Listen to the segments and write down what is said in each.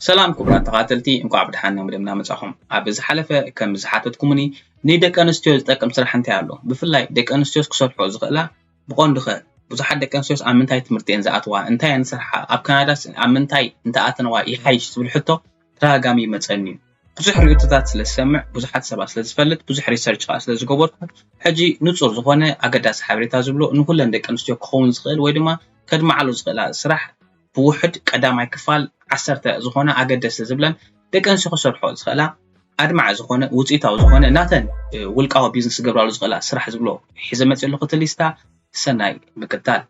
ሰላም ክቡራት ተኻተልቲ፣ እንኳዕ ብድሓን ናብ ደምና መጻኹም። ኣብ ዝሓለፈ ከም ዝሓተትኩምኒ ንደቂ ኣንስትዮ ዝጠቅም ስራሕ እንታይ ኣሎ? ብፍላይ ደቂ ኣንስትዮስ ክሰርሖ ዝኽእላ ብቐንዱ ኸ ብዙሓት ደቂ ኣንስትዮስ ኣብ ምንታይ ትምህርቲ እየን ዝኣትዋ? እንታይ እየን ዝሰርሓ? ኣብ ካናዳስ ኣብ ምንታይ እንተኣተንዋ ይሓይሽ ዝብል ሕቶ ተደጋጋሚ ይመጸኒ እዩ። ብዙሕ ርእይቶታት ስለ ዝሰምዕ፣ ብዙሓት ሰባት ስለ ዝፈልጥ፣ ብዙሕ ሪሰርች ከዓ ስለ ዝገበርኩ ሕጂ ንጹር ዝኾነ ኣገዳሲ ሓበሬታ ዝብሎ ንኩለን ደቂ ኣንስትዮ ክኸውን ዝኽእል ወይ ድማ ከድማዓሉ ዝኽእላ ስራሕ ብውሕድ ቀዳማይ ክፋል ዓሰርተ ዝኾነ ኣገደስቲ ዝብለን ደቂ ኣንስትዮ ክሰርሖ ዝኽእላ ኣድማዒ ዝኾነ ውፅኢታዊ ዝኾነ ናተን ውልቃዊ ቢዝነስ ዝገብራሉ ዝኽእላ ስራሕ ዝብሎ ሒዘ መፅእ ኣለኹ እቲ ሊስታ። ሰናይ ምክታል።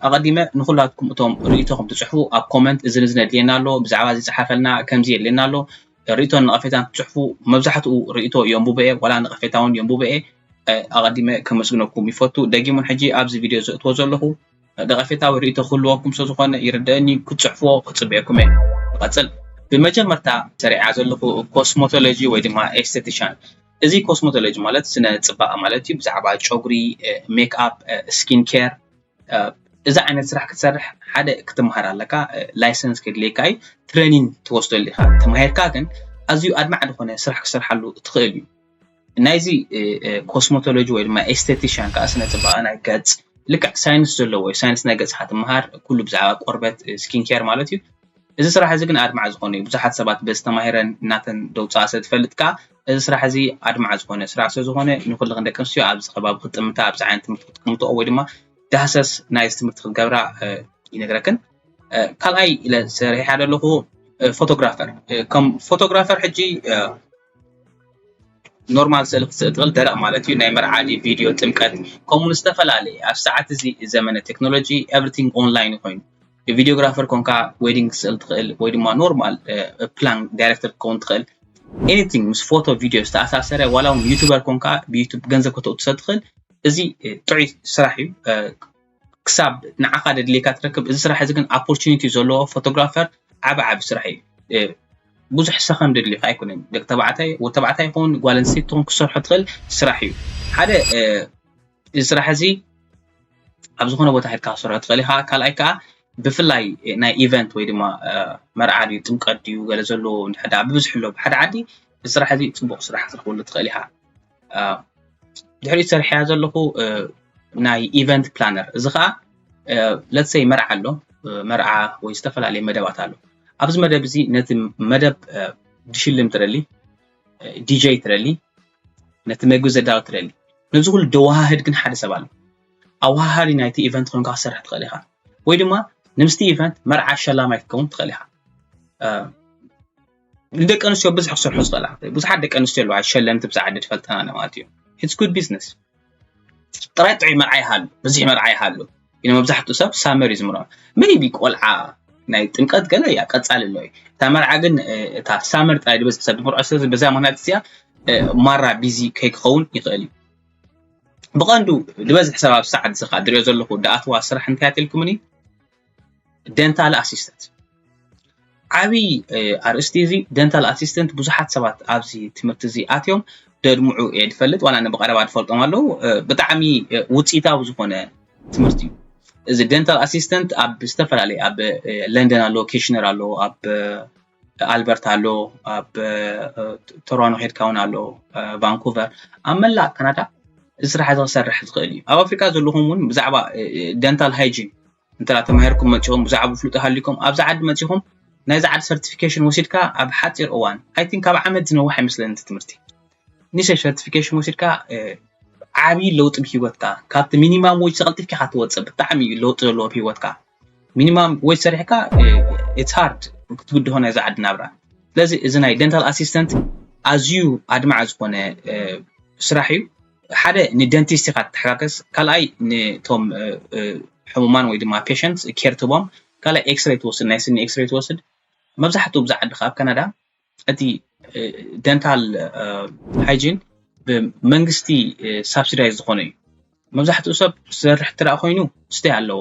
ኣቐዲመ ንኩላትኩም እቶም ርእይቶኹም ትፅሕፉ ኣብ ኮመንት እዝን እዝን የድልየና ኣሎ፣ ብዛዕባ እዚ ፀሓፈልና ከምዚ የድልየና ኣሎ ርእይቶን ነቐፌታን ትፅሕፉ። መብዛሕትኡ ርእይቶ የንቡበ እየ፣ ዋላ ነቐፌታ እውን የንቡበ እየ። ኣቐዲመ ከመስግነኩም ይፈቱ። ደጊሙን ሕጂ ኣብዚ ቪድዮ ዘእትዎ ዘለኹ ነቐፌታዊ ርእይቶ ክህልወኩም ስለ ዝኾነ ይርደአኒ፣ ክትፅሕፍዎ ክፅበየኩም እየ። ይቐፅል። ብመጀመርታ ሰሪዓ ዘለኹ ኮስሞቶሎጂ ወይ ድማ ኤስቴቲሻን። እዚ ኮስሞቶሎጂ ማለት ስነ ፅባቐ ማለት እዩ። ብዛዕባ ጨጉሪ፣ ሜክኣፕ፣ ስኪን ኬር፣ እዚ ዓይነት ስራሕ ክትሰርሕ ሓደ ክትመሃር ኣለካ። ላይሰንስ ከድልየካ እዩ። ትሬኒንግ ትወስደሉ ኢኻ። ተማሂርካ ግን ኣዝዩ ኣድማዕ ዝኾነ ስራሕ ክሰርሓሉ ትኽእል እዩ። ናይዚ ኮስሞቶሎጂ ወይ ድማ ኤስቴቲሽያን ከዓ ስነ ፅባቐ ናይ ገፅ ልክዕ ሳይንስ ዘለዎ እዩ። ሳይንስ ናይ ገፅካ ትመሃር ኩሉ ብዛዕባ ቆርበት ስኪን ኬር ማለት እዩ። እዚ ስራሕ እዚ ግን ኣድማዕ ዝኾነ እዩ። ብዙሓት ሰባት በዚ ተማሂረን እናተን ደውፅኣ ስለ ትፈልጥ ከዓ እዚ ስራሕ እዚ ኣድማዕ ዝኾነ ስራሕ ስለ ዝኾነ ንኩልኽን ደቂ ኣንስትዮ ኣብዚ ከባቢ ክትጥምታ ኣብዚ ዓይነት ትምህርቲ ክትጥምትኦ ወይ ድማ ዳህሰስ ናይዚ ትምህርቲ ክትገብራ ይነግረክን። ካልኣይ ኢለ ሰሪሐ ዘለኹ ፎቶግራፈር። ከም ፎቶግራፈር ሕጂ ኖርማል ስእሊ ክትስእል ትኽእል፣ ደረቕ ማለት እዩ። ናይ መርዓ ድዩ፣ ቪድዮ፣ ጥምቀት፣ ከምኡ ዝተፈላለየ። ኣብ ሰዓት እዚ ዘመነ ቴክኖሎጂ ኤቭሪቲንግ ኦንላይን ኮይኑ ቪዲዮግራፈር ኮንካ ዌዲንግ ክትስእል ትኽእል ወይ ድማ ኖርማል ፕላን ዳይሬክተር ክትከውን ትኽእል። ኤኒቲንግ ምስ ፎቶ ቪድዮ ዝተኣሳሰረ ዋላ እውን ዩቱበር ኮንካ ብዩቱብ ገንዘብ ከተውፅእ ትኽእል። እዚ ጥዑይ ስራሕ እዩ። ክሳብ ንዓኻ ደድልየካ ትረክብ። እዚ ስራሕ እዚ ግን ኦፖርቹኒቲ ዘለዎ ፎቶግራፈር ዓቢ ዓቢ ስራሕ እዩ። ብዙሕ ሰኸንድ ደድልዩካ ኣይኮነን። ደቂ ተባዕታይ፣ ወዲ ተባዕታይ ይኹን ጓል ኣንስተይቲ ትኹን ክሰርሖ ትኽእል ስራሕ እዩ። ሓደ እዚ ስራሕ እዚ ኣብ ዝኾነ ቦታ ሄድካ ክሰርሖ ትኽእል ኢኻ። ካልኣይ ከዓ ብፍላይ ናይ ኢቨንት ወይ ድማ መርዓ ድዩ ጥምቀት ድዩ ገለ ዘለዎ እንድሕር ደኣ ብብዝሒ ኣሎ ብሓደ ዓዲ እዚ ስራሕ እዚ ፅቡቕ ስራሕ ክትረኽበሉ ትኽእል ኢኻ። ድሕሪኡ ሰሪሐያ ዘለኹ ናይ ኢቨንት ፕላነር። እዚ ከዓ ለትሰይ መርዓ ኣሎ፣ መርዓ ወይ ዝተፈላለየ መደባት ኣሎ። ኣብዚ መደብ እዚ ነቲ መደብ ድሽልም ትደሊ፣ ዲጀይ ትደሊ፣ ነቲ መግቢ ዘዳሉ ትደሊ። ነዚ ኩሉ ደወሃህድ ግን ሓደ ሰብ ኣሎ። ኣወሃሃዲ ናይቲ ኢቨንት ኮንካ ክሰርሕ ትኽእል ኢኻ። ወይ ድማ ንምስቲ ኢቨንት መርዓ ሸላማይ ክትከውን ትኽእል ኢኻ። ንደቂ ኣንስትዮ ብዙሕ ክሰርሑ ዝኽእላ ብዙሓት ደቂ ኣንስትዮ ኣለዋ ሸለምቲ ብዛ ዓዲ ትፈልጠና ማለት እዩ። It's good business። ጥራይ ጥዑይ መርዓ ይሃሉ፣ ብዙሕ መርዓ ይሃሉ። ኢነ መብዛሕትኡ ሰብ ሳመር እዩ ዝምርዖ። ሜይቢ ቆልዓ ናይ ጥምቀት ገለ እያ ቀጻሊ ኣሎ እዩ። እታ መርዓ ግን እታ ሳመር ጥራይ ዝበዝሕ ሰብ ዝምርዖ ስለዚ በዛ ምክንያት እዚኣ ማራ ቢዚ ከይክኸውን ይኽእል እዩ። ብቐንዱ ዝበዝሕ ሰብ ኣብ ሰዓት እዚ ከዓ ዝሪኦ ዘለኹ ደኣትዋ ስራሕ እንታይ ኣትልኩምኒ? ደንታል ኣሲስተንት። ዓብዪ ኣርእስቲ እዚ ደንታል ኣሲስተንት ብዙሓት ሰባት ኣብዚ ትምህርቲ እዚ ኣትዮም ደድምዑ እየ ዝፈልጥ ዋላ ንብቐረባ ዝፈልጦም ኣለዉ። ብጣዕሚ ውፅኢታዊ ዝኾነ ትምህርቲ እዩ። እዚ ደንታል ኣሲስተንት ኣብ ዝተፈላለዩ ኣብ ለንደን ኣሎ፣ ኪሽነር ኣሎ፣ ኣብ ኣልበርታ ኣሎ፣ ኣብ ቶሮኖ ሄድካ እውን ኣሎ፣ ቫንኩቨር፣ ኣብ መላእ ካናዳ እዚ ስራሕ እዚ ክሰርሕ ዝኽእል እዩ። ኣብ ኣፍሪካ ዘለኹም እውን ብዛዕባ ደንታል ሃይጂን እንተ ተማሂርኩም መፂኹም ብዛዕባ ፍሉጥ ሃሊኩም ኣብዚ ዓዲ መፂኹም ናይዚ ዓዲ ሰርቲፊኬሽን ወሲድካ ኣብ ሓፂር እዋን ኣይ ቲንክ ካብ ዓመት ዝነውሕ ኣይመስለኒ እቲ ትምህርቲ ኒሰ ሰርቲፊኬሽን ወሲድካ ዓብዪ ለውጢ ብሂወትካ ካብቲ ሚኒማም ወጅ ተቐልጢፍካ ኢኻ ትወፅእ ብጣዕሚ እዩ ለውጢ ዘለዎ ብሂወትካ ሚኒማም ወጅ ሰሪሕካ it's hard ክትብድሆ ናይዚ ዓዲ ናብራ ስለዚ እዚ ናይ ደንታል ኣሲስተንት ኣዝዩ ኣድማዕ ዝኾነ ስራሕ እዩ ሓደ ንደንቲስት ኢኻ ትተሓጋገዝ ካልኣይ ንቶም ሕሙማን ወይ ድማ ፔሸንት ኬር ትቦም ካልኣይ ኤክስሬይ ትወስድ ናይ ስኒ ኤክስሬይ ትወስድ መብዛሕትኡ ብዛ ዓዲ ካብ ካናዳ እቲ ደንታል ሃይጂን ብመንግስቲ ሳብሲዳይዝ ዝኾነ እዩ መብዛሕትኡ ሰብ ዝሰርሕ ትረኣ ኮይኑ ስቴ ኣለዎ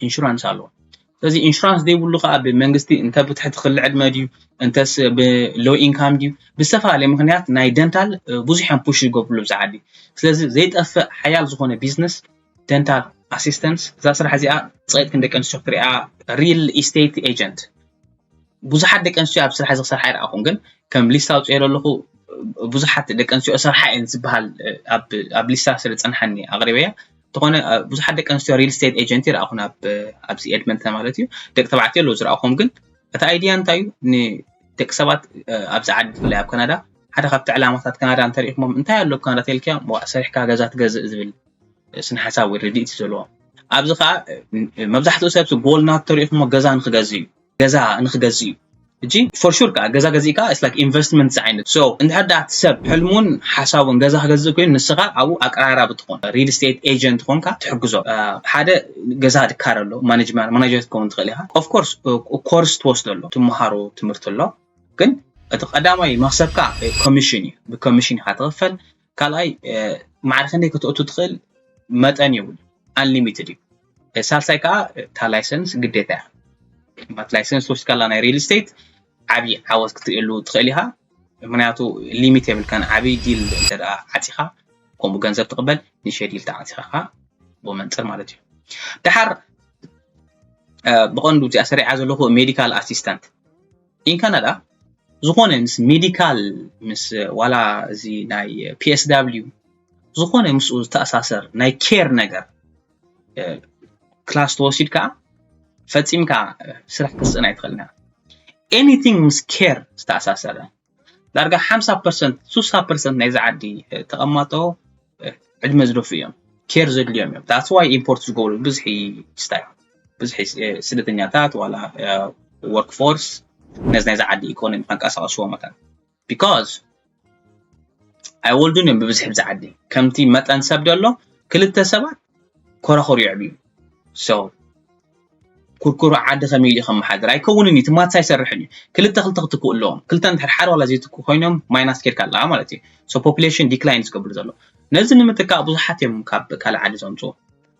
ኢንሹራንስ ኣለዎ ስለዚ ኢንሹራንስ ዘይብሉ ከዓ ብመንግስቲ እንተ ብትሕቲ ክሊ ዕድመ ድዩ እንተስ ብሎ ኢንካም ድዩ ብዝተፈላለየ ምክንያት ናይ ደንታል ብዙሕ እዮም ፑሽ ዝገብርሉ ብዛ ዓዲ ስለዚ ዘይጠፍእ ሓያል ዝኾነ ቢዝነስ ደንታል ኣሲስተንስ እዛ ስራሕ እዚኣ ፀይጥክን ደቂ ኣንስትዮ ክትሪኣ ሪል ኢስቴት ኤጀንት ብዙሓት ደቂ ኣንስትዮ ኣብ ስራሕ እዚ ክሰርሓ ይረኣኹን፣ ግን ከም ሊስታ ኣውፅኦ ዘለኹ ብዙሓት ደቂ ኣንስትዮ ሰርሓ እየን ዝበሃል ኣብ ሊስታ ስለ ዝፀንሓኒ ኣቕሪበያ። እንተኾነ ብዙሓት ደቂ ኣንስትዮ ሪል ስቴት ኤጀንት ይረኣኹን ኣብዚ ኤድመንተን ማለት እዩ። ደቂ ተባዕትዮ ኣለዉ ዝረኣኹም፣ ግን እቲ ኣይድያ እንታይ እዩ? ንደቂ ሰባት ኣብዚ ዓዲ ብፍላይ ኣብ ካናዳ ሓደ ካብቲ ዕላማታት ካናዳ እንተሪእኹሞም እንታይ ኣሎ ኣብ ካናዳ ተልክያ ሰሪሕካ ገዛ ትገዝእ ዝብል ስነ ሓሳብ ወይ ርድኢት እዩ ዘለዎ። ኣብዚ ከዓ መብዛሕትኡ ሰብ ጎል ናቱ ተሪእኹሞ ገዛ ንክገዝእ እዩ። ገዛ ንክገዝእ እዩ። እጂ for sure ከዓ ገዛ ገዚእካ it's like investment ዝዓይነት። So እንድሕር ደኣ እቲ ሰብ ሕልሙን ሓሳቡን ገዛ ክገዝእ ኮይኑ ንስኻ ኣብኡ ኣቀራራቢ ትኾን፣ ሪል ስቴት ኤጀንት ኾንካ ትሕግዞ። ሓደ ገዛ ድካር ኣሎ፣ ማኔጅመንት ማናጀር ትከውን ትኽእል ኢኻ። Of course ኮርስ ትወስዶ ኣሎ፣ ትመሃሮ ትምህርቲ ኣሎ። ግን እቲ ቀዳማይ መክሰብካ ኮሚሽን እዩ። ብኮሚሽን ኢኻ ትኽፈል። ካልኣይ ማዕረ ክንደይ ከተእቱ ትኽእል መጠን የብሉ፣ unlimited እዩ። ሳልሳይ ከዓ እታ ላይሰንስ ግዴታ እያ። ማለት ላይሰንስ ትወስድ ከላ ናይ ሪል ስቴት ዓብዪ ዓወት ክትርእየሉ ትኽእል ኢኻ። ምክንያቱ ሊሚት የብልካን። ዓብዪ ዲል እንተ ደኣ ዓፂኻ ከምኡ ገንዘብ ትቕበል፣ ንእሽተይ ዲል ተዓፂኻ ከዓ ብኡ መንፅር ማለት እዩ። ደሓር ብቐንዱ እዚኣ ሰሪዓ ዘለኹ ሜዲካል ኣሲስታንት ኢን ካናዳ ዝኾነ ምስ ሜዲካል ምስ ዋላ እዚ ናይ ፒኤስዳብሊዩ ዝኾነ ምስኡ ዝተኣሳሰር ናይ ኬር ነገር ክላስ ተወሲድካ ፈፂምካ ስራሕ ክትስእን ኣይትኽእልና። ኤኒቲንግ ምስ ኬር ዝተኣሳሰረ ዳርጋ ሓምሳ ፐርሰንት ሱሳ ፐርሰንት ናይዚ ዓዲ ተቐማጦ ዕድመ ዝደፉ እዮም፣ ኬር ዘድልዮም እዮም። That's why ኢምፖርት ዝገብሩ ብዝሒ ስታይ ብዝሒ ስደተኛታት ዋላ ወርክ ፎርስ ነዚ ናይዚ ዓዲ ኢኮኖሚ ከንቀሳቐስዎ መታን because ኣይወልዱን እዮም ብብዝሒ ብዚ ዓዲ። ከምቲ መጠን ሰብ ደሎ ክልተ ሰባት ኮራኹር ይዕብዩ። So ኩርኩሩ ዓዲ ከመይ ኢሉ ከመሓድር ኣይከውንን እዩ። ትማትስ ኣይሰርሕን እዩ። ክልተ ክልተ ክትክኡ ኣለዎም። ክልተ እንድሕር ሓደ ዋላ ዘይትክኡ ኮይኖም ማይናስ ኬድካ ኣለካ ማለት እዩ። So ፖፑሌሽን ዲክላይን ዝገብር ዘሎ ነዚ ንምትካእ ብዙሓት እዮም ካብ ካልእ ዓዲ ዘምፅኡ።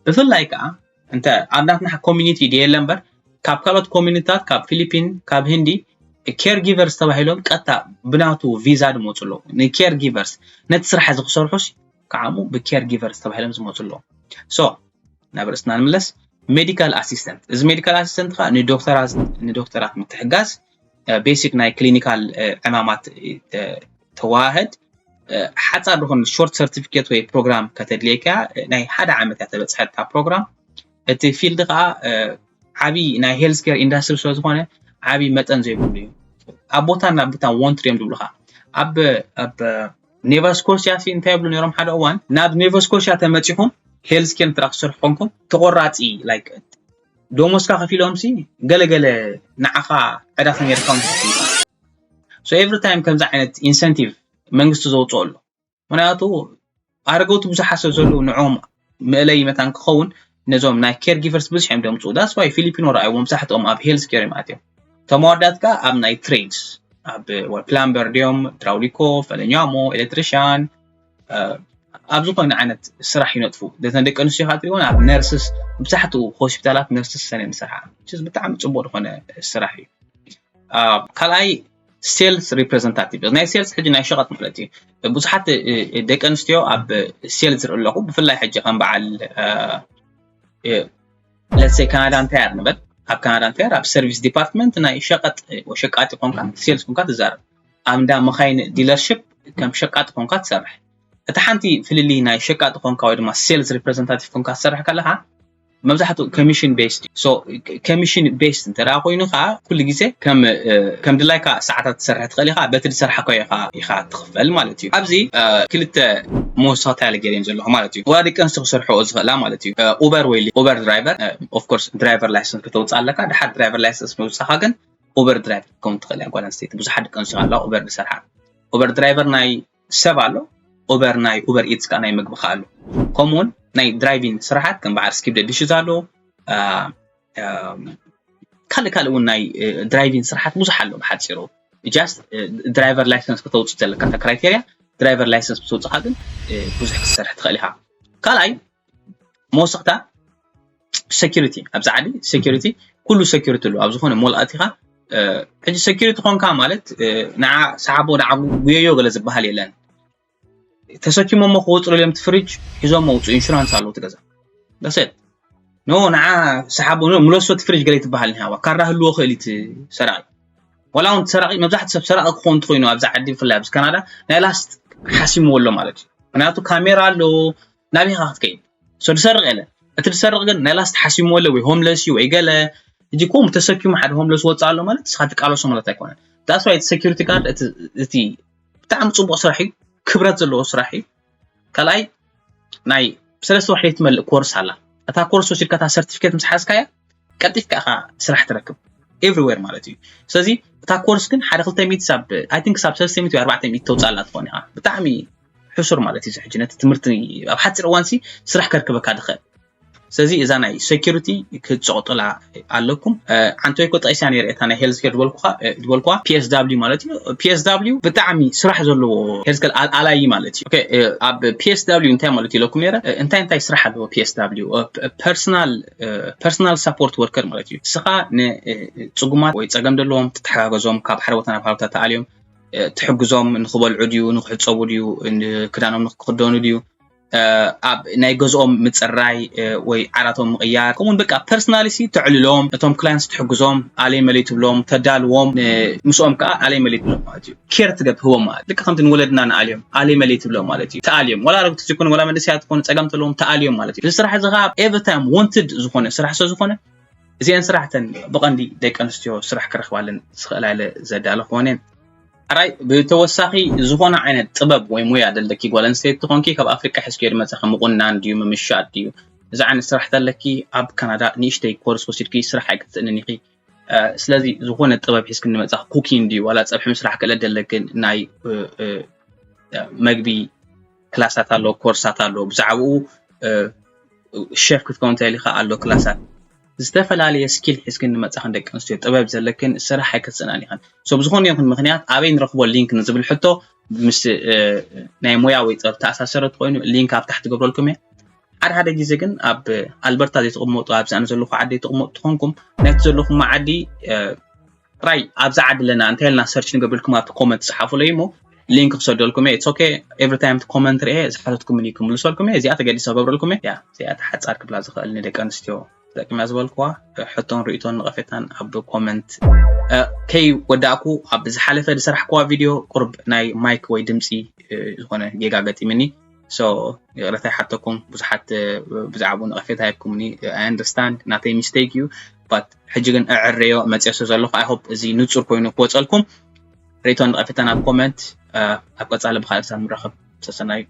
ብፍላይ ከዓ እንተ ኣብ ናትና ኮሚኒቲ ድየ የለ እምበር ካብ ካልኦት ኮሚኒታት ካብ ፊሊፒን ካብ ህንዲ ኬር ጊቨርስ ተባሂሎም ቀጥታ ብናቱ ቪዛ ድመፁ ኣለዉ። ንኬር ጊቨርስ ነቲ ስራሕ እዚ ክሰርሑስ ከዓሙ ብኬር ጊቨርስ ተባሂሎም ዝመፁ ኣለዉ። So ናብ ርእስና ንምለስ። ሜዲካል ኣሲስተንት፣ እዚ ሜዲካል ኣሲስተንት ከዓ ንዶክተራት ንዶክተራት ምትሕጋዝ ቤሲክ ናይ ክሊኒካል ዕማማት ተዋህድ ሓፃር ዝኾነ ሾርት ሰርቲፊኬት ወይ ፕሮግራም ከተድልየካ ናይ ሓደ ዓመት እያ ተበፅሐት እታ ፕሮግራም። እቲ ፊልድ ከዓ ዓብዪ ናይ ሄልዝ ኬር ኢንዳስትሪ ስለዝኾነ ዓብዪ መጠን ዘይብሉ እዩ። ኣብ ቦታ ናብ ቦታ ወንትሪ እዮም ዝብሉካ። ኣብ ኣብ ኔቫ ስኮሽያ ሲ እንታይ ይብሉ ነይሮም ሓደ እዋን ናብ ኔቫ ስኮሽያ ተመፂኹም ሄልዝ ኬር እንተ ክትሰርሑ ኮንኩም ተቆራፂ ላይክ ደሞዝካ ከፊሎም ሲ ገለገለ ንዓኻ ዕዳ ከመይ ጌርካ እዮም ዝኽፍሉኻ። So every time ከምዚ ዓይነት ኢንሰንቲቭ መንግስቲ ዘውፅኦ ኣሎ። ምክንያቱ ኣረገውቲ ብዙሓት ሰብ ዘለዉ ንዕኦም መእለይ መታን ክኸውን ነዞም ናይ ኬር ጊቨርስ ብዙሕ እዮም ደምፅኡ። That's why ፊሊፒኖ ረኣይዎ መብዛሕትኦም ኣብ ሄልዝ ኬር እዮም ኣትዮም። ተመዋዳት ከዓ ኣብ ናይ ትሬድስ ኣብ ፕላምበር ድዮም፣ ድራውሊኮ፣ ፈለኛሞ፣ ኤሌክትሪሻን ኣብ ዝኾነ ዓይነት ስራሕ ይነጥፉ። ነተን ደቂ ኣንስትዮ ከዓ ትሪእወን ኣብ ነርስስ መብዛሕትኡ ሆስፒታላት ነርስስ ሰነ ንሰርሓ ብጣዕሚ ፅቡቅ ዝኾነ ስራሕ እዩ። ካልኣይ ሴልስ ሪፕሬዘንታቲቭ ናይ ሴልስ ሕጂ ናይ ሸቐጥ ማለት እዩ። ብዙሓት ደቂ ኣንስትዮ ኣብ ሴልስ ዝርኢ ኣለኹ ብፍላይ ሕጂ ከም በዓል ለሴ ካናዳ እንታይ ንበል ኣብ ካናዳ እንታይ ኣብ ሰርቪስ ዲፓርትመንት ናይ ሸቐጥ ሸቃጢ ኮንካ ሴልስ ኮንካ ትዛረብ ኣብ እንዳ መኻይን ዲለርሽፕ ከም ሸቃጢ ኮንካ ትሰርሕ። እቲ ሓንቲ ፍልልይ ናይ ሸቃጢ ኮንካ ወይ ድማ ሴልስ ሪፕሬዘንታቲቭ ኮንካ ትሰርሕ ከለኻ መብዛሕትኡ ኮሚሽን ቤስድ እዩ። ኮሚሽን ቤስድ እንተ ኮይኑ ከዓ ኩሉ ግዜ ከም ድላይካ ሰዓታት ትሰርሕ ትኽእል ኢኻ። በቲ ዝሰርሓካዮ ኢኻ ትኽፈል ማለት እዩ። ኣብዚ ክልተ መወሰኽታ ያለ ገይረን ዘለኹ ማለት እዩ። ወላ ደቂ ኣንስትዮ ክሰርሕኦ ዝኽእላ ማለት እዩ። ኡበር ወይ ኡበር ድራይቨር ኦፍኮርስ ድራይቨር ላይሰንስ ከተውፅእ ኣለካ። ድሓር ድራይቨር ላይሰንስ ምውፃኻ ግን ኡበር ድራይቨር ክኸውን ትኽእል እያ ጓል ኣንስተይቲ። ብዙሓት ደቂ ኣንስትዮ ኣለዋ ኡበር ዝሰርሓ። ኡበር ድራይቨር ናይ ሰብ ኣሎ ኡበር ናይ ኡበር ኢትስ ከዓ ናይ ምግቢ ከዓ ኣሎ። ከምኡውን ናይ ድራይቪን ስራሓት ከም በዓል ስኪብ ደዲሽዝ ኣሎ። ካልእ ካልእ እውን ናይ ድራይቪን ስራሓት ብዙሕ ኣሎ። ብሓፂሩ ጃስት ድራይቨር ላይሰንስ ከተውፅእ ዘለካ ክራይቴርያ ድራይቨር ላይሰንስ ምስ ወፅኻ ግን ብዙሕ ክትሰርሕ ትኽእል ኢኻ። ካልኣይ መወሰኽታ ሴኪሪቲ ኣብዚ ዓዲ ሴኪሪቲ ኩሉ ሴኪሪቲ ኣሎ ኣብ ዝኾነ ሞል ኣቲኻ ሕጂ ሴኪሪቲ ኾንካ ማለት ንዓ ሰሓቦ ንዓ ጉየዮ ገለ ዝበሃል የለን። ተሰኪሞሞ ክወፅሉ እዮም ትፍሪጅ ሒዞሞ ውፁ ኢንሹራንስ ኣለዎ ትገዛ ደሰት ኖ ንዓ ሰሓቦ ምለሶ ትፍሪጅ ገለ ትበሃል ንሃዋ ካራ ህልዎ ክእል እቲ ሰራይ ዋላ እውን ሰራቂ መብዛሕትኡ ሰብ ሰራቂ ክኾን እንተኮይኑ ኣብዚ ዓዲ ብፍላይ ኣብዚ ካናዳ ናይ ላስት ሓሲምዎ ኣሎ ማለት እዩ። ምክንያቱ ካሜራ ኣሎ ናበይ ኢኻ ክትከይድ? ሶ ዝሰርቕ የለ እቲ ዝሰርቕ ግን ናይ ላስት ሓሲምዎ ኣሎ ወይ ሆምለስ እዩ ወይ ገለ። እጂ ኮም ተሰኪሙ ሓደ ሆምለስ ወፅእ ኣሎ ማለት ንስኻ ትቃለሶ ማለት ኣይኮነን። ዳስ ዋይ እቲ ሴኪሪቲ ጋርድ እቲ ብጣዕሚ ፅቡቅ ስራሕ እዩ። ክብረት ዘለዎ ስራሕ እዩ። ካልኣይ ናይ ሰለስተ ወርሒ ትመልእ ኮርስ ኣላ። እታ ኮርስ ወሲድካ እታ ሰርቲፊኬት ምስ ሓዝካያ ቀልጢፍካ ኢኻ ስራሕ ትረክብ ኤቭሪዌር ማለት እዩ። ስለዚ እታ ኮርስ ግን ሓደ ክልተ ሚእቲ ሳብ ኣይ ቲንክ ሳብ ሰለስተ ሚእቲ ወይ ኣርባዕተ ሚእቲ ተውፅኣላ ትኾን ኢኻ። ብጣዕሚ ሕሱር ማለት እዩ። ሕጂ ነቲ ትምህርቲ ኣብ ሓፂር እዋንሲ ስራሕ ከርክበካ ድኽእል። ስለዚ እዛ ናይ ሴኪሪቲ ክትፀቕጡላ ኣለኩም። ዓንቶይ ኮ ጠቂስያ ነይረ እታ ናይ ሄልዝ ኬር ዝበልኩኻ ዝበልኩዋ ፒኤስዳብሊው ማለት እዩ። ፒኤስዳብሊው ብጣዕሚ ስራሕ ዘለዎ ሄልዝ ኬር ኣላይ ማለት እዩ። ኣብ ፒኤስዳብሊው እንታይ ማለት ኢለኩም ነይረ? እንታይ እንታይ ስራሕ ኣለዎ? ፒኤስዳብሊው ፐርሰናል ፐርሰናል ሳፖርት ወርከር ማለት እዩ። ንስኻ ንፅጉማት ወይ ፀገም ዘለዎም ትተሓጋገዞም፣ ካብ ሓደ ቦታ ናብ ሓደ ቦታ ተኣልዮም ትሕግዞም፣ ንክበልዑ ድዩ ንክሕፀቡ ድዩ ክዳኖም ንክክደኑ ድዩ ኣብ ናይ ገዝኦም ምፅራይ ወይ ዓራቶም ምቕያር ከምኡውን በቃ ፐርሰናሊ ሲ ተዕልሎም፣ እቶም ክላይንትስ ትሕግዞም፣ ኣለይ መለይ ትብሎም፣ ተዳልዎም፣ ምስኦም ከዓ ኣለይ መለይ ትብሎም ማለት እዩ። ኬር ትገብ ህቦም ማለት ልክ ከምቲ ንወለድና ንኣልዮም ኣለይ መለይ ትብሎም ማለት እዩ። ተኣልዮም ዋላ ኣረግቲ ይኮኑ ዋላ መንእሰያት ትኮኑ ፀገም ተለዎም ተኣልዮም ማለት እዩ። እዚ ስራሕ እዚ ከዓ ኤቭሪ ታይም ወንትድ ዝኾነ ስራሕ ስለ ዝኾነ እዚአን ስራሕተን ብቐንዲ ደቂ ኣንስትዮ ስራሕ ክረኽባለን ዝኽእላ ኢለ ዘዳለኽወን እየን። ኣራይ ብተወሳኺ ዝኾነ ዓይነት ጥበብ ወይ ሙያ ደለኪ ጓል ኣንስተይቲ ትኾንኪ ካብ ኣፍሪቃ ሒዝኪዮ ድመጻኺ ምቑናን ድዩ ምምሻጥ ድዩ እዚ ዓይነት ስራሕ ተለኪ ኣብ ካናዳ ንእሽተይ ኮርስ ወሲድኪ ስራሕ ኣይክትስእንን ኢኺ። ስለዚ ዝኾነ ጥበብ ሒዝክን ድመጻኺ ኩኪን ድዩ ዋላ ጸብሒ ምስራሕ ክእለት ደለክን ናይ መግቢ ክላሳት ኣሎ ኮርሳት ኣሎ ብዛዕባኡ ሸፍ ክትከውን ትኽእል ኢኻ ኣሎ ክላሳት ዝተፈላለየ ስኪል ሒዝክን ንመጻኽን ደቂ ኣንስትዮ ጥበብ ዘለክን ስራሕ ኣይክትስእናን ኢኽን። ሶ ብዝኾነ ይኹን ምኽንያት ኣበይ ንረኽቦ ሊንክ ንዝብል ሕቶ ምስ ናይ ሞያ ወይ ጥበብ ተኣሳሰረ ተኮይኑ ሊንክ ኣብ ታሕቲ ገብረልኩም እየ። ሓደ ሓደ ግዜ ግን ኣብ ኣልበርታ ዘይትቕመጡ ኣብዚ ኣነ ዘለኹ ዓዲ ዘይትቕመጡ ተኾንኩም ናይቲ ዘለኹም ዓዲ ጥራይ ኣብዛ ዓዲ ኣለና እንታይ ኢልና ሰርች ንገብረልኩም ኣብቲ ኮመንት ጸሓፉለይ እሞ ሊንክ ክሰደልኩም እየ። It's okay every time ኮመንት ርኤ ዝሓተትኩምኒ ክምልሰልኩም እየ። እዚኣ ተገዲሰ ክገብረልኩም እየ። ያ እዚኣ ተሓጻር ክብላ ዝኽእል ንደቂ ኣንስትዮ ትጠቅም እያ ዝበልኩዋ ሕቶን ርእቶን ንቐፌታን ኣብ ኮመንት ከይ ወዳእኩ ኣብ ዝሓለፈ ዝሰራሕኩዋ ቪድዮ ቁርብ ናይ ማይክ ወይ ድምፂ ዝኾነ ጌጋ ገጢምኒ። So ይቕረታ ይሓተኩም ብዙሓት ብዛዕባኡ ንቐፌታ ሂብኩምኒ። I understand ናተይ ሚስቴክ እዩ። But ሕጂ ግን እዕረዮ መፅዮ ስለ ዘለኹ I hope እዚ ንፁር ኮይኑ ክወፀልኩም። ርእቶን ንቐፌታን ኣብ ኮመንት ኣብ ቀፃሊ ብካልእ ክሳብ ንራኸብ ሰሰናዩ።